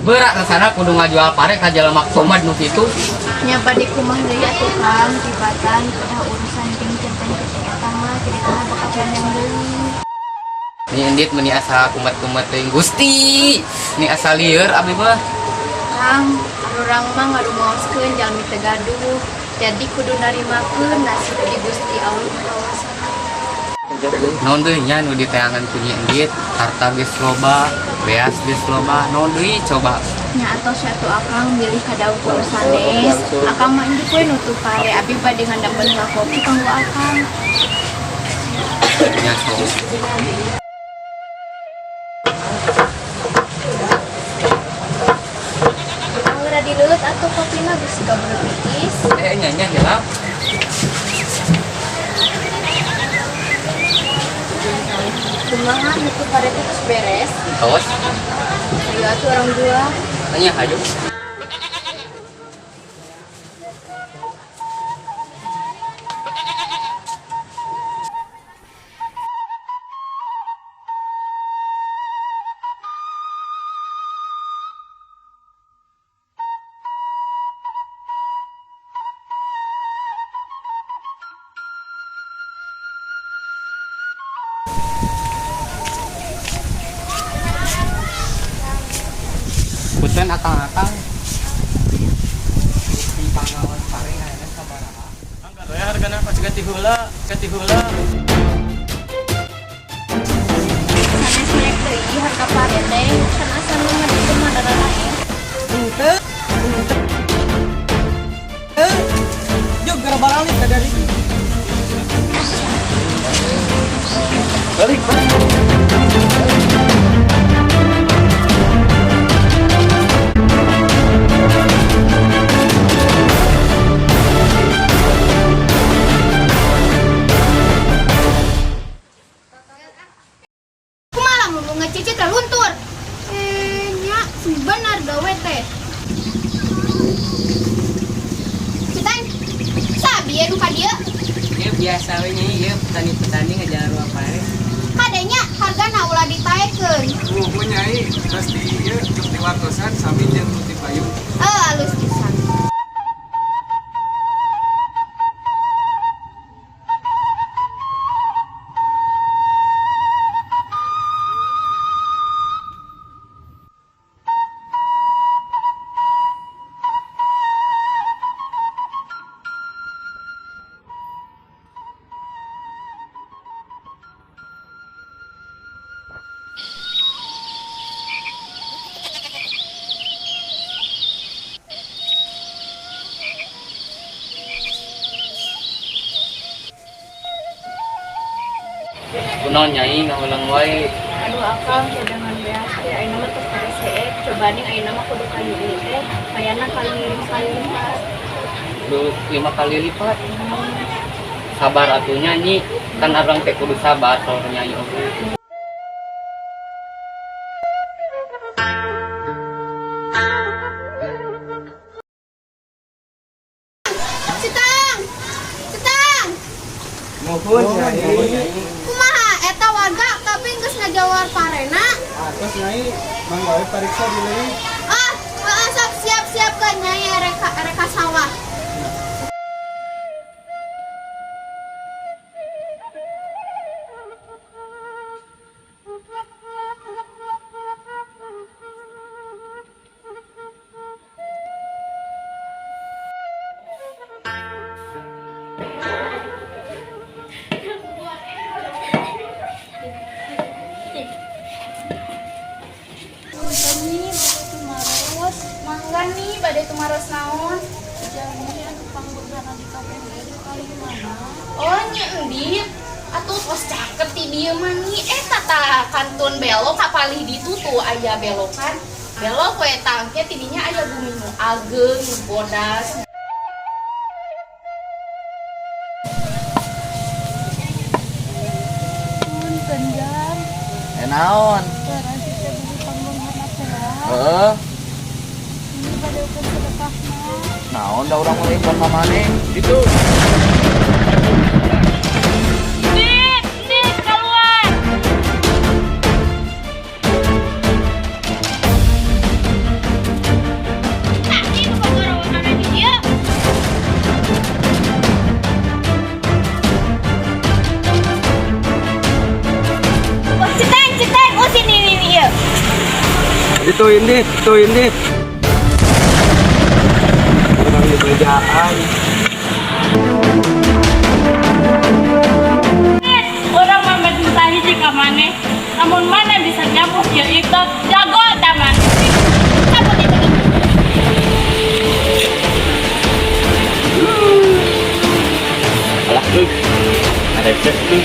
Berat rasana kudu ngajual pare ka jelema kumat nu kitu. Nya bade kumaha deui atuh Kang, tibatan udah urusan jeung centeng kecing eta mah jadi kana bakal yang deui. Ni Endit meni asa kumat-kumat teuing Gusti. Ni asa lieur abdi mah. Kang, urang mah ngarumaoskeun jalmi teu gaduh. Jadi kudu narimakeun nasib di Gusti Allah Maha. Naon deui nya nu diteangan ku Nyi Endit, harta geus loba, beas geus loba, naon deui coba. Nya atos atuh Akang milih kadaung ku sanes. Akang mah induk we nutup pare, abi bade ngandamel kopi kanggo Akang. Nya sok. Mangga dileuleut atuh kopina bisi kaburu tiis. Eh nya nya hilap. Kumaha nutup pare teh terus beres? Tos. Ayo atuh orang dua. Nya hayu. Punten akang-akang. Di pangawan pare ayeuna sabaraha? Angkat we hargana pas ganti heula, ganti heula. Sanes naik deui harga pare teh, can asa nu mah dieu mah dararae. Henteu. Henteu. Yuk gara baralik ka dari. Balik, balik. Kumaha lamun bunga cicit teh luntur? Eh, nya benar gawe teh. Citan, sabi ya duka dieu. Ieu biasa we nya ieu petani-petani ngajalan ruang pare. Kadenya hargana ulah ditaekeun. Muhun Nyai, tos di ieu tos diwartosan sami jeung nu ti payung. Eh, alus pisan. Kunaon Nyai ngahulang wae. Aduh Akang, cadangan beas teh ayeuna mah tos kareseek. Coba ning ayeuna mah kudu ka ieu teh, mayana kali lima kali lipat. Kudu 5 kali lipat. Sabar atuh Nyi, kan abang teh kudu sabar kalau Nyai oge. Citang! Citang! Muhun Nyai. Kumaha eta warga tapi geus ngajawar parena? Atos Nyai, mangga we pariksa di leuwih. Ah, heeh sok siap-siapkeun Nyai erek ka sawah. Punten bade tumaros. Mangga nih bade tumaros naon? Jalmi anu pangbeunghana di kampung ieu di palih mana? Oh nya Endit, atuh tos caket ti dieu mah nih. Eta tah kantun belok ka palih ditu tuh aya belokan. Belok we tangke ti dinya aya bumi nu ageng, nu bodas. Punten Jang, Eh naon? terasi teh bumi pangbeunghana teh. Heeh. Ini bade ukur sedekahna. Naon da urang mulai ka maneh? Itu. Dit, Dit keluar. Toilet, toilet. Urang dibejaan. Urang mah minta hiji ka maneh. Lamun maneh bisa nyapuh ieu itu jago ta maneh. Cabut itu. Alah euy. Receh euy.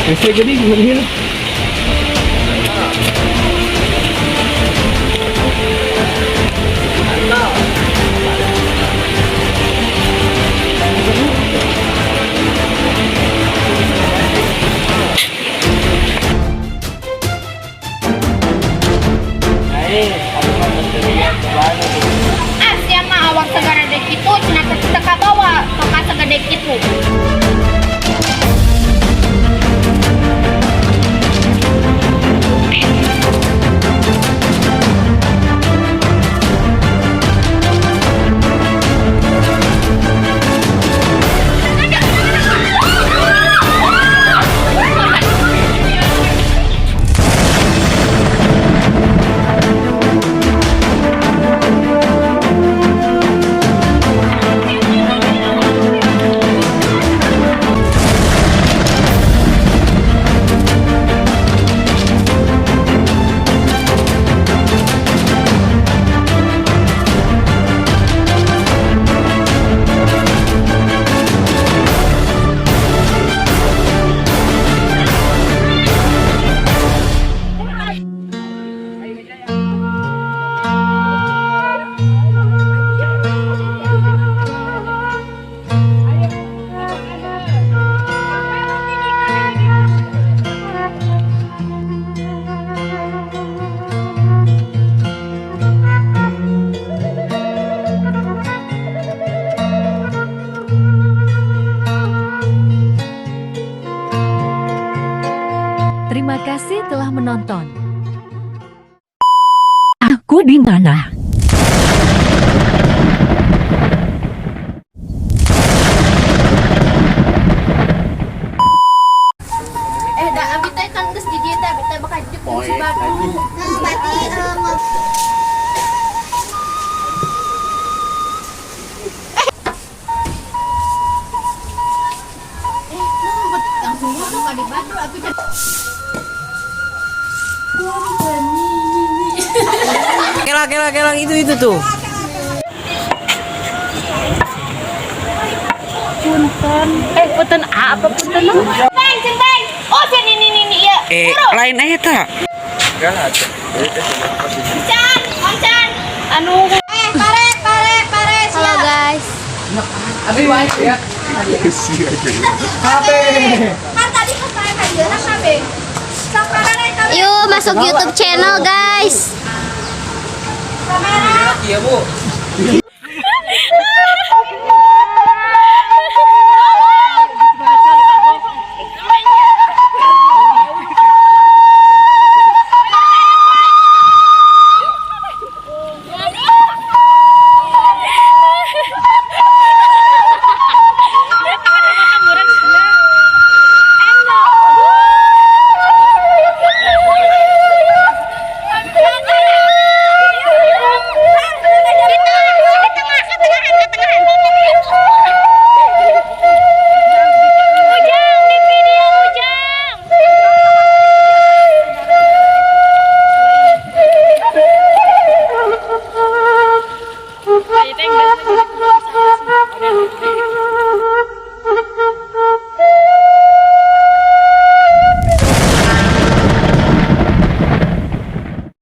Hese geuning ngeunil. Ah, sia mah awak sagede kitu cenah teu kabawa tongkat segede kitu. Terima kasih telah menonton. Aku di mana? Eh, da abi teh kan geus di dieu teh, abi teh bakal jepun si Badru. Berarti Eh, nu langsung ngomong ka di Badru abi teh. Kelang, kelang, kelang itu tuh. Punten. Eh, punten A apa punten Centeng, centeng. Oh, sini ini ini ya. Eh, lain eta. Can, oncan. Anu Eh, pare, pare, pare, Halo siap. guys. Abi wae ya. Kan tadi pas saya ka dieu na kabeh. Sok kamera kabeh. Yuk masuk YouTube channel guys. Kamera. Iya, Bu.